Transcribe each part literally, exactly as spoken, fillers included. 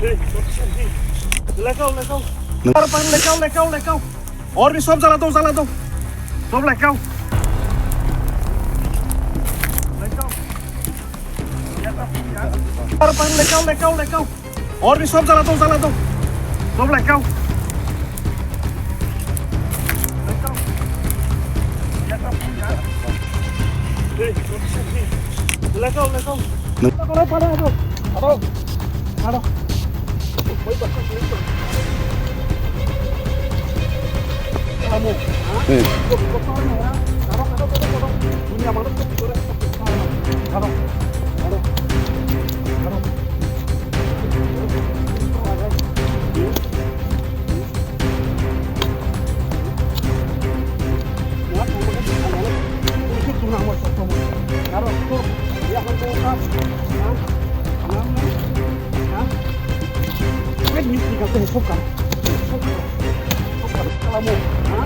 Let go, let go. Let go, let go, let go. Or भी सब जला दो, जला दो। सब let go। Let go। Let go, let go, let go। और भी सब जला दो, जला दो। सब let go। Let go। Let go, let go। Let go, let go। Let go। Kamu, ha? Eh.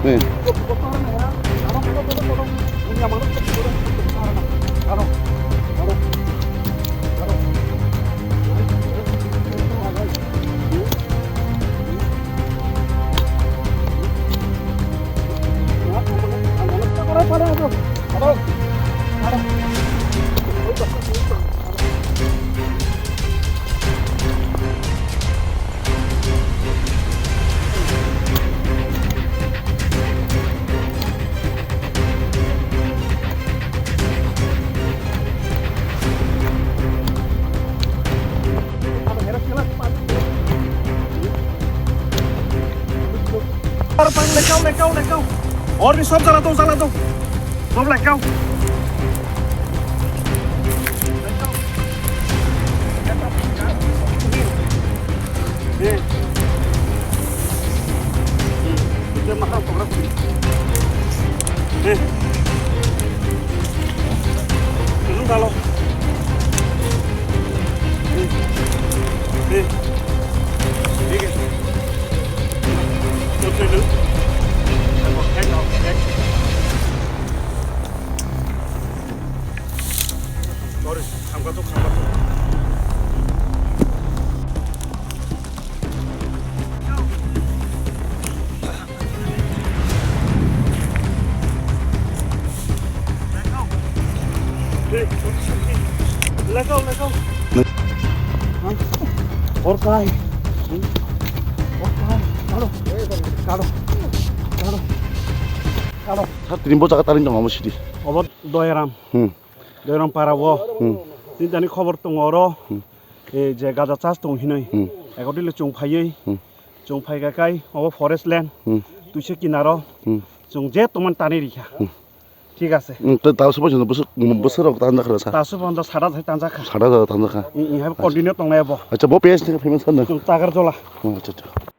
Eh. Let go, let go, let go। और भी सब जला दो, जला दो। सब let go। Sorry, khamkha to, khamkha to. Let go, let go. Or kai. Or kai. Kalo. Kalo. Kalo. Kalo. Sir, tini bo jaga taring tongo, omo sidi. Obo Doyaram. Hmm. Doiram para o. Hmm. Tini tani khobor tongo oro. Hmm. Eh, je gaja chas tong hinoi. Hmm. Eko dile chung phaioi. Hmm. Chung phai kai kai, obo forest land. Hmm. Tuise kinaro. Hmm. Chung je tongman tani rikha. Hmm. Thik ase. Hmm, to tao sobo jono bwswk, hmm, bwswk rok tanja khara sa. Taso bonda sada sai tanja kha. Sada sada tanja kha. Hmm, hmm, hai continue tongnai abo. Acha, bo P S ni famous kan. Chung Tagar Jola. Hmm, acha, acha.